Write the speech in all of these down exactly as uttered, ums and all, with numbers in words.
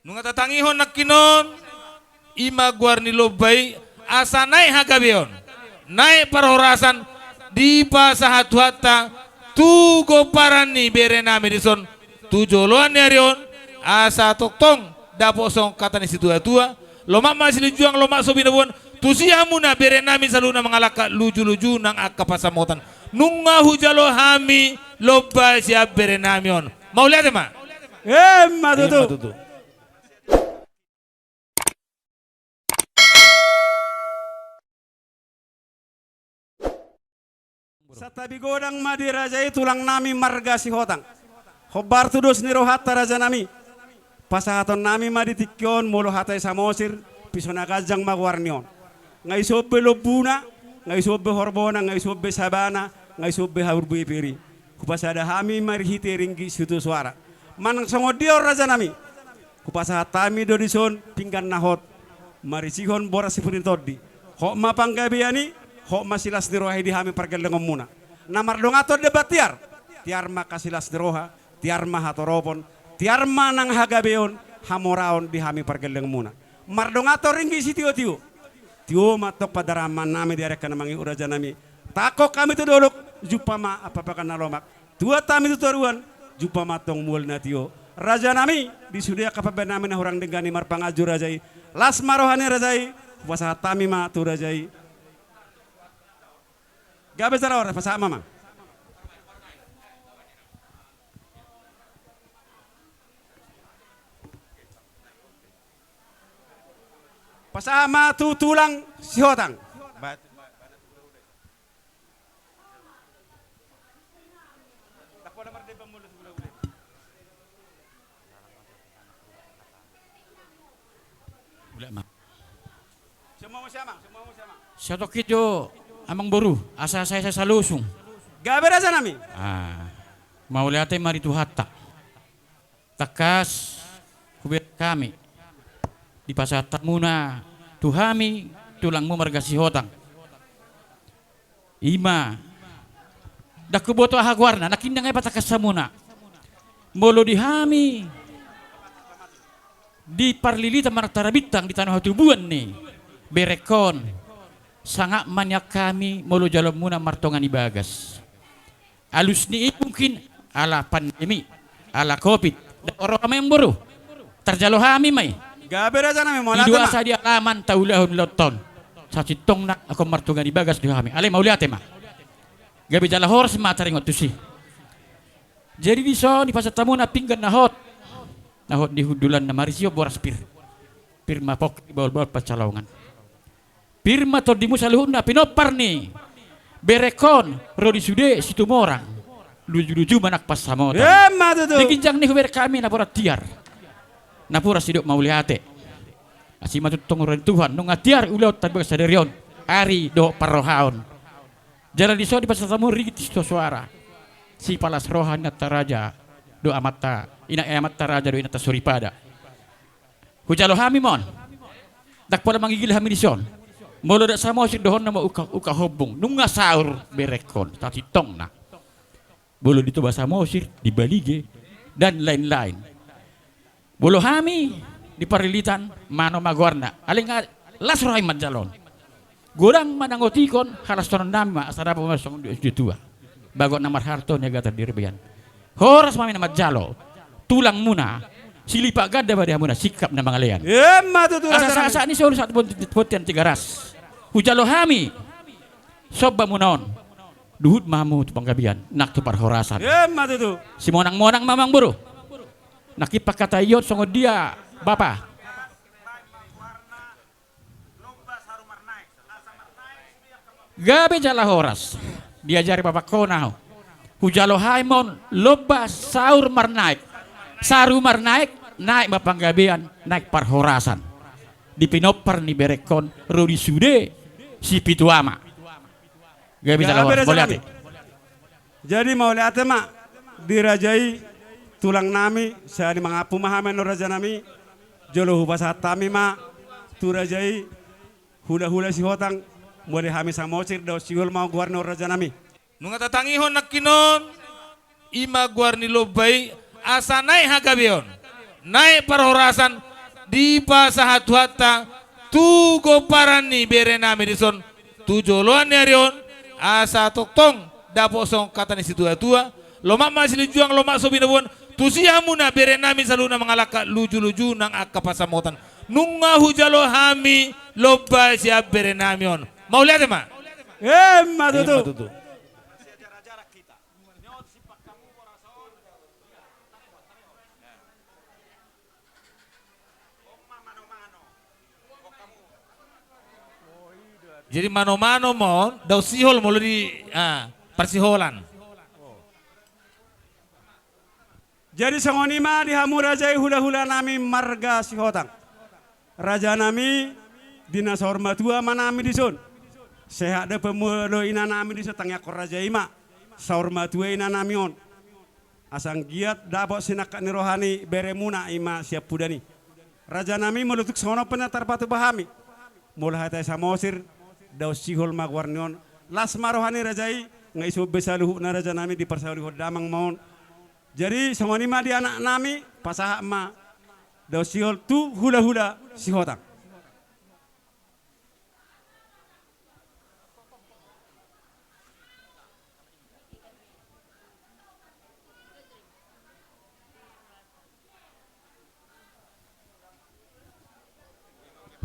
Nunga tatangihon nangkin on, i ma goar ni lomba i, asa naek hagabeon, naek parhorasan, dipasahat Tuhanta tu gomparan ni berenami dison, tu joloan ni ari on, asa tongtong dapot songon hata ni situatua, lomak ma silinjuang, lomak so binaboan, tusi hamuna berenami saluhutna mangalangka lujuluju nang angka pansamotan. Nunga hujalo hami lomba sian berenami on. Mauliate ma. Emma tutu. Emma tutu. Santabi godang ma di raja i tulangnami marga Sihotang. Hombar tu dos ni rohanta rajanami. Pasahatonnami ma di tingki on molo hata i Samosir, piso na ganjang ma goarni on. Nga ison be lombuna, nga ison be horbona, nga ison be sabana, nga ison be haburbu i pir i. Hupasada hami marhite ringgit sitio soara. Manang songon dia on rajanami. Hupasahat hami do dison pinggan na hot. Marisihon boras siput ni tondi. Hot ma panggabean i, hot ma silas ni roha i di hami pargellengonmuna. Na mardongan tondi amban tiar. Tiar ma angka silas ni roha, tiar ma hatoropon, tiar ma nang hagabeon, hamoraon di hami pargellengonmuna. Mardongan tondi ringgit sitio-tio. Tio ma antong pandaramannami di ari angka na mangihut rajanami. Tangkok hami tu dolok, jumpa ma ampapangan na lomak. Tuat hami tu toruan, jumpa ma antong mual na tio. Rajanami, di sude angka pambahenami na hurang denggan i marpanganju raja i. Las ma roha ni raja i, hupasahat hami ma tu raja i. Gabe jala horas, pasahat ma amang. Pasahat ma tu tulang Sihotang. Ulak ma. Semua mo siamang, semua mo siamang. Siatokit jo amang boru, asa sai sai salosung. Gabe rajanami. Ah, mauliate ma di Tuhanta. Tangkas hubereng hami, dipasahat hamuna tu hami tulangmu marga Sihotang. I ma, ndang huboto aha goarna, nangkin ndang ai patangkas hamuna. Molo di hami di Parlilitan manang Tarabintang di tano hatubuan ni berengkon, sangap ma nian hami molo jaloonmuna martonga ni bagas. Alus ni i mungkin ala pandemi, ala covid. Ndang ro roha ma i amang boru. Tarjalo hami ma i. Gabe rajanami, mauliate ma. Di do asa di alaman taulahon ulaonta on. Sasintongna ingkon martonga ni bagas do hami. Alai mauliate ma. Gabe jala horas ma taringot tusi. Jadi dison dipasahat hamuna pinggan na hot. Na hot di hundulanna marisihon boras pir. Pir ma pongki bahulbahul pansalongan. Pir ma tondimu saluhutna pinompar ni berengkon ro di sude Situmorang. Lujuluju ma nang pansamotan. Emma tutu. Di ginjang ni hubereng hami napuran tiar. Napuran sidok mauliate. Asi ma tongtong ro ni Tuhan nunga tiar ulaonta di bagas sadari on. Ari dohot parrohaon. Jala dison dipasahat hamu ringgit sitio soara. Sipalas roha ni inanta raja dohot amanta, ina, eh, amanta raja dohot inanta soripada. Hujalo hami ma on. Ndang pola mangigil hami dison. Molo ndang Samosir dohononna ma uka, uka hombung. Nunga saur berengkon, sasintongna. Molo di Toba Samosir, di Balige, dan lain-lain. Molo hami di Parlilitan, Mano ma goarna. Alai nga las roha i manjalo on. Godang ma na ngotikon, halashononnami ma, asa dapot ma songon dia sude tua. Bagot na marhalto, niagatan di robean. Horas ma hami na manjalo. Tulangmuna. Silipat ganda ma di hamuna, singkap na mangalean. Emma tutu. Asa sahat-sahat ni solu sahat bontean Tigaras. Hujalo hami. Somba muna on. Luhut ma hamu tu panggabean, nang tu parhorasan. Emma tutu. Simonang-monang ma amang boru. Nangkin pangkataion songon dia, Bapa. Gabe jala horas. Diajari bapangkon ahu. Hujalo hami ma on lomba saur marnaek. Saru marnaek, naek ma panggabean, naek parhorasan. Di pinompar ni berengkon, ro di sude, Sipitu Ama. Gabe jala horas, mauliate. Jadi mauliate ma di raja i, tulangnami, sai mangampu ma hami annon rajanami, jolo hupasahat hami ma tu raja i, hulahula Sihotang, mauliate hami Samosir, Daun Sihol ma goarna on rajanami. Nunga tatangihon nangkin on, i ma goar ni lomba i, asa naek hagabeon, naek parhorasan, Dipasahat Tuhanta tu gomparan ni berenami dison tu joloan ni ari on, asa tongtong dapot songon hata ni situatua. Lomak ma silinjuang, lomak so binaboan, tusi hamuna berenami saluhutna mangalangka lujuluju nang angka pansamotan. Nunga hujalo hami lomba sian berenami on. Mauliate ma. Emma tutu. Emma tutu. Jadi mano-mano ma on, dao sihol molo di, ah, parsiholan. Jadi songon i ma di hamu raja i hula-hula nami marga Sihotang. Raja nami, di na saur matua ma nami dison. Sehat dope molo ina nami dison, tangiangkon raja i ma. Saur matua ina nami on. Asa anggiat dapot sinangkap ni roha ni beremuna i ma siampudan i. Raja nami, molo tung songon on pe na tarpatupa hami. Molo hata i Samosir, dao sihol ma goar ni on. Las ma roha ni raja i, nga i so be saluhutna raja nami, diparsaulihon damang ma on. Jadi songon i ma di anak nami, pasahat ma dao sihol tu hula-hula Sihotang.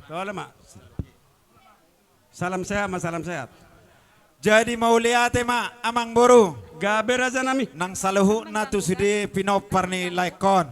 Tole ma. Salam sehat ma, salam sehat. Jadi mauliate ma amangboru. Gabe raja nami. Nang saluhutna tu sude pinompar ni laengkon.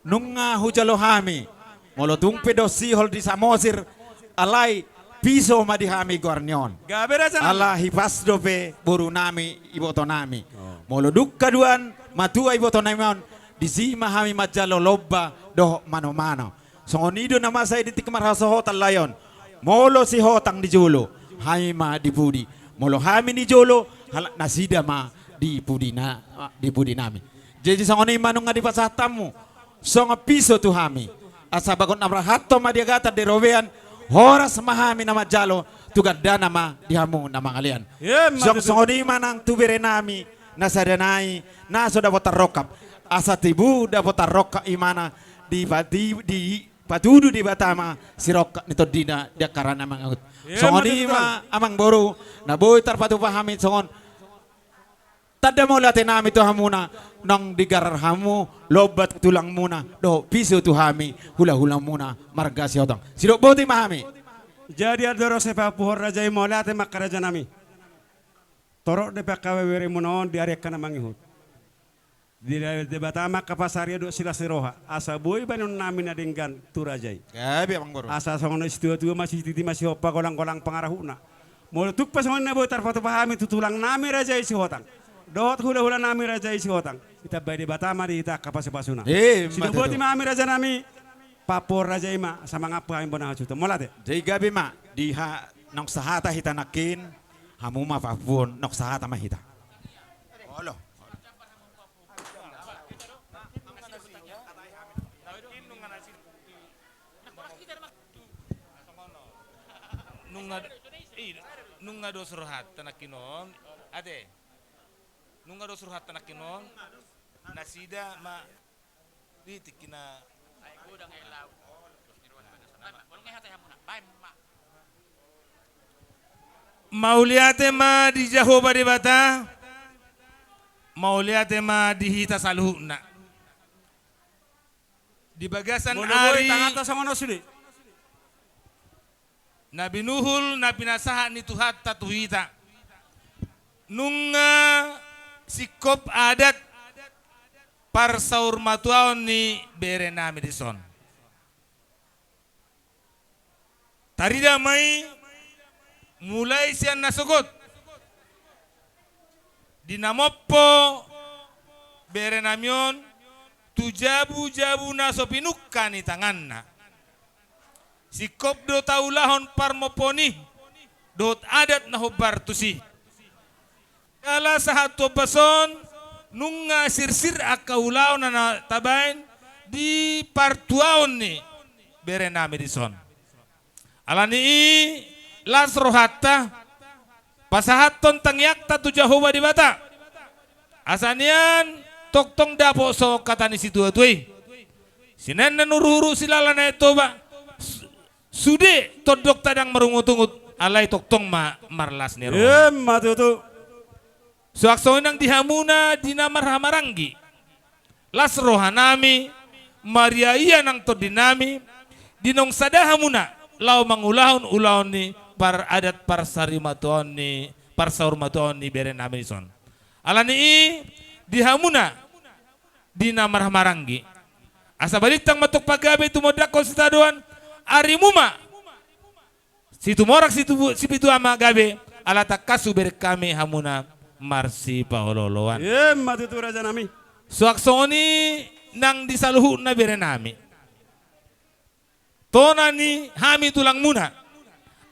Nunga hujalo hami. Molo tung pe dao sihol di Samosir, alai piso ma di hami goar ni on. Gabe raja nami. Ala hipas dope boru nami iboto nami. Oh. Molo dung haduan matua iboto nami on, disi ma hami manjalo lomba dohot mano-mano. Songon i do na masa i di tingki marhasohotan lae on. Molo Sihotang di jolo, hami ma di pudi. Molo hami di jolo, halak nasida ma di pudi na, di pudi nami. Jadi songon i ma nunga dipasahat hamu songon piso tu hami. Asa bagot na marhalto ma di agatan di robean, horas ma hami na manjalo, tu gandana ma di hamu na mangalean. Emma tutu. Songon i ma nang tu bere nami na sada nai, na so dapot tarrongkap. Asa tibu dapot tarrongkap imana di, di, di patudu Debata ma sirongkap ni tondina di angka ra na mangihut. Emma tutu. Songon i ma amangboru, na boi tarpatupa hami songon tanda mauliate nami tu hamuna, naung digarar hamu lomba tu tulangmuna, dohot piso tu hami hula-hulamuna marga Sihotang. Sidok boti ma hami. Jadi andorang sai papuhon raja i, mauliate ma angka raja nami. Torop dope angka beberemuna on di ari angka na mangihut. Di Debata ma angka pasarian dohot silas ni roha, asa boi baenon nami na denggan tu raja i. Gabe amangboru. Asa songon na situa-tua ma sititi ma sihompa, golang-golang pangarahutna. Molo tung pe songon i na boi tarpatupa hami tu tulang nami raja i Sihotang dohot hula-hula nami raja i Sihotang, ditambai Debata ma di hita angka pasu-pasuna. Emma tutu. Sidok boti ma hami raja nami. Papuhon raja i ma, asa mangampu hami bona hasuhuton. Mauliate. Jadi gabe ma, di ha, naung sahata hita nangkin, hamu ma papuhon, naung sahata ma hita. Olo. Nunga, i, nunga dos rohanta nangkin on. Ate. Nunga dos rohanta nangkin on. Nasida ma di tingki na. Mauliate ma di Jahowa Debata. Mauliate ma di hita saluhutna. Di bagasan ari na binuhul na pinasahat ni Tuhanta tu hita, nunga singkop adat parsaurmatuaon ni bere nami dison. Tarida ma i mulai sian nasogot, di na mompo bere nami on tu jabu-jabu na so pinungka ni tanganna. Singkop do taulahon parmompoon i dohot adat na hombar tusi. Jala sahat tu ombas on, nunga sirsir angka ulaon na tabaen di partuaon ni bere nami dison. Ala ni i las rohanta pasahathon tangiangta tu Jahowa Debata, asa nian tongtong dapot songon hata ni situatua i. Sinaen na nurhuru silala na i Toba. Su-, sude tondongta ndang marungutungut, alai tongtong ma marlas ni roha. Emma tutu. Suang songon i nang di hamuna di na marhahamaranggi. Las rohanami, mariaia nang tondinami, di naung sada hamuna, laho mangulahon ulaon ni paradat parsarimatuaon ni, parsaurmatuaon ni berenami dison. Alani i, di hamuna, di na marhahamaranggi. Asa balintang ma tong pagabe tumondangkon sitadoan, arimu ma, Situmorang situ-, sipitu ama gabe, ala tangkas hubereng hami hamuna marsipaolooloan. Emma tutu rajanami. Suang songon i nang di saluhutna berenami. Tona ni hami tulangmuna.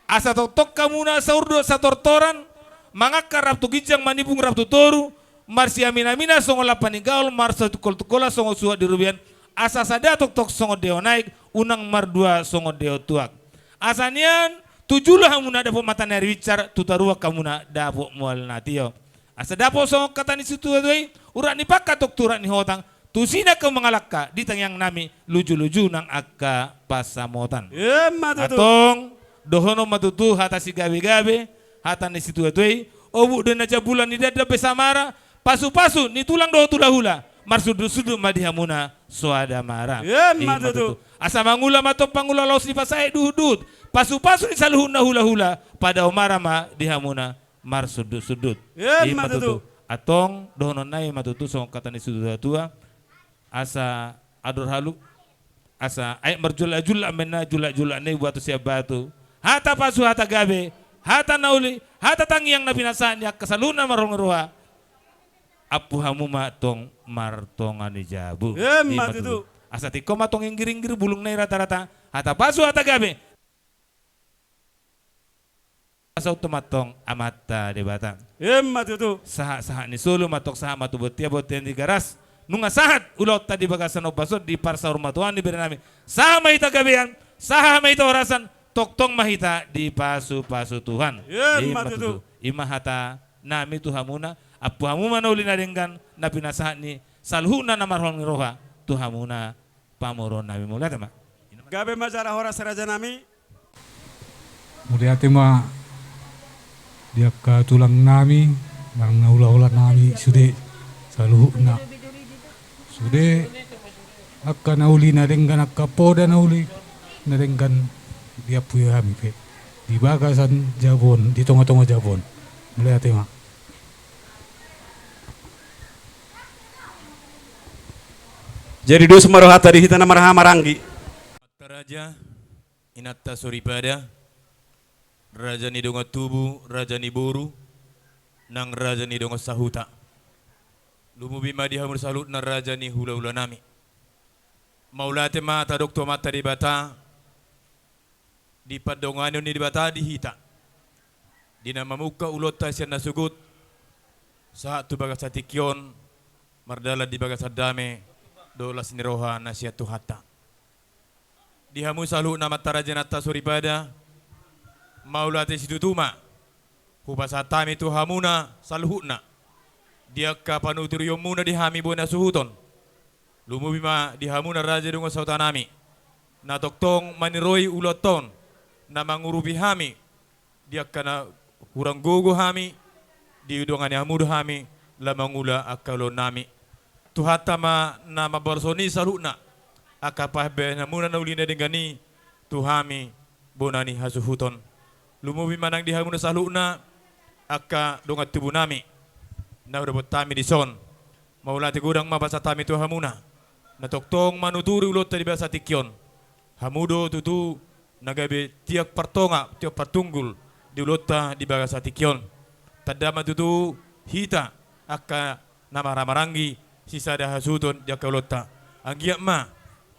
Asa tongtong hamuna saur dohot satortoran, mangalangka rap tu ginjang manipung rap tu toru, marsiaminaminan songon lampa ni gaol, marsitungkoltungkolan songon suhat di robean, asa sada tongtong songon deo naek, unang mardua songon deo tuak. Asa nian, tu julu hamuna dapot mata ni ari binsar, tu toruan hamuna dapot mual na tio. Asa dapot songon hata ni situatua i, urat ni pangka tong tu urat ni hotang, tusi nangkin mangalangka, di tangiangnami, lujuluju nang angka pansamotan. Emma tutu. Antong, dohonon ma tutu hata sigabegabe, hata ni situatua i, obuk do na jambulan ni dandang be samara, pasupasu ni tulang dohot hulahula, marsundutsundut ma di hamuna soada ma ra. Emma tutu. Asa mangula ma tong pangula laos dipasahat duhutduhut, pasupasu ni saluhutna hulahula, padaomara ma di hamuna marsundutsundut. Emma tutu. Antong, dohonon nai ma tutu songon hata ni situatua, asa andor halu, asa aek marjulakjulak ma inna, julakjulak na i buat sian batu. Hata pasu hata gabe, hata na uli, hata tangiang na pinasahat ni angka saluhutna marholong ni roha. Ampu hamu ma tong martonga ni jabu. Emma tutu. Asa tingko ma tong inggiringgir bulung na i ratarata. Hata pasu hata gabe. Asa utup ma tong Amanta Debata. Emma tutu. Sahatsahat ni solu ma tong, sahat ma tu bontean, bontean Tigaras. Nunga sahat ulaonta di bagasan ombas on, di parsaurmatuaon ni berenami. Sahat ma hita gabean, sahat ma hita horasan, tongtong ma hita dipasupasu Tuhan. Emma tutu. I ma hatanami tu hamuna, ampu hamu ma na uli na denggan, na pinasahat ni saluhutna na marholong ni roha, tu hamuna pamoruonnami. Mauliate ma. Gabe ma jala horas rajanami. Mauliate ma di angka tulangnami, nang na hulahulanami sude saluhutna. Sude angka na uli na denggan, angka poda na uli na denggan diampu hami pe di bagasan jabu on, di tongatonga jabu on. Mauliate ma. Jadi dos ma rohanta di hita na marhahamaranggi. Amanta raja, inanta soripada, raja ni dongan tubu, raja ni boru, nang raja ni dongan sahuta. Lumobi ma di hamu saluhutna raja ni hulahulanami. Mauliate ma tadok tu Amanta Debata, di pandonganon ni Debata di hita, di na mamungka ulaonta sian na sogot, sahat tu bagasan tingki on, mardalan di bagasan dame dohot las ni roha na sian Tuhanta. Di hamu saluhutna Amanta raja, inanta soripada, mauliate situtu ma hupasahat hami tu hamuna saluhutna, di angka panuturionmuna di hami bona suhuton. Lumobi ma di hamuna raja dongan sahutanami, na tongtong maniroi ulaonta on, na mangurupi hami, di angka na hurang gogo hami, didongani hamu do hami, laho mangula angka ulaonnami. Tuhanta ma na mamboan songon i saluhutna, angka panggabeanmuna na uli na denggan i, tu hami bona ni hasuhuton. Lumobi ma nang di hamuna saluhutna, angka dongan tubunami, na hudapot hami dison. Mauliate godang ma pasahat hami tu hamuna, na tongtong manuturi ulaonta di bagasan tingki on. Hamu do tutu na gabe tiang partonga, tiang partunggul di ulaonta di bagasan tingki on. Tanda ma tutu hita angka na marhahamaranggi sisada hasuhuton di angka ulaonta. Anggiat ma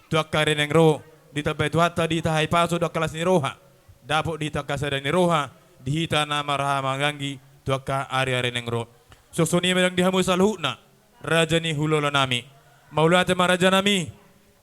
tu angka ari naeng ro, ditambai Tuhanta di hita hahipason dohot angka las ni roha, dapot di hita angka sada ni roha, di hita na marhahamaranggi tu angka ariari naeng ro. Suang songon i ma nang di hamu saluhutna, raja ni hulahulanami. Mauliate ma rajanami,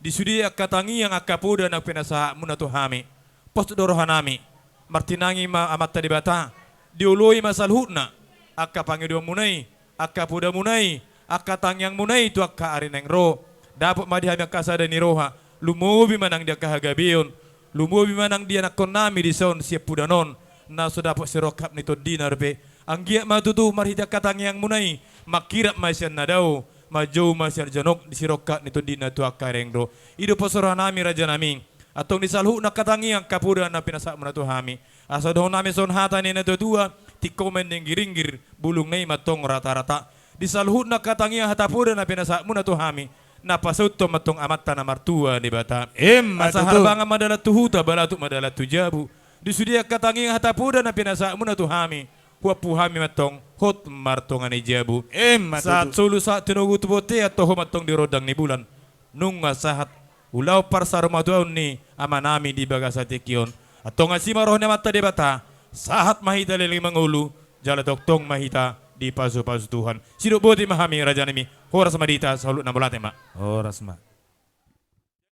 di sude angka tangiang, angka poda na pinasahatmuna tu hami. Pos do rohanami, martinangi ma Amanta Debata, dioloi ma saluhutna angka pangidoanmuna i, angka podamuna i, angka tangiangmuna i tu angka ari naeng ro. Dapot ma di hami angka sada ni roha, Lumobi ma nang di angka hagabeon, lumobi ma nang di anakkonnami dison siampudan on, na so dapot sirongkap ni tondina dope. Anggiat ma tutu marhite angka tangiangmuna i, mangkirap ma sian na dao, manjou ma sian jonok di sirongkap ni tondina tu angka reng do. I do pos rohanami rajanami. Antong di saluhutna angka tangiang, angka poda na pinasahatmuna tu hami, asa dohononnami songon hata ni natuatua: Tingko ma i ringgiringgir, bulungna i ma antong ratarata. Di saluhutna angka tangiang, hata poda na pinasahatmuna tu hami, na pasauthon ma antong Amanta na martua Debata. Emma tutu. Asa harbangan ma dalan tu huta, balatuk ma dalan tu jabu. Di sude angka tangiang, hata poda na pinasahatmuna tu hami, huampu hami ma antong hot martonga ni jabu. Emma tutu. Sahat solu sahat tinogu tu bontean, toho ma antong di rondang ni bulan. Nunga sahat ulaon parsarumatuaon ni amanami di bagasan tingki on. Antong asi ma roha ni Amanta Debata, sahat ma hita leleng mangolu, jala tongtong ma hita dipasupasu Tuhan. Sidok boti ma hami rajanami, horas ma di hita saluhutna, mauliate ma. Horas ma.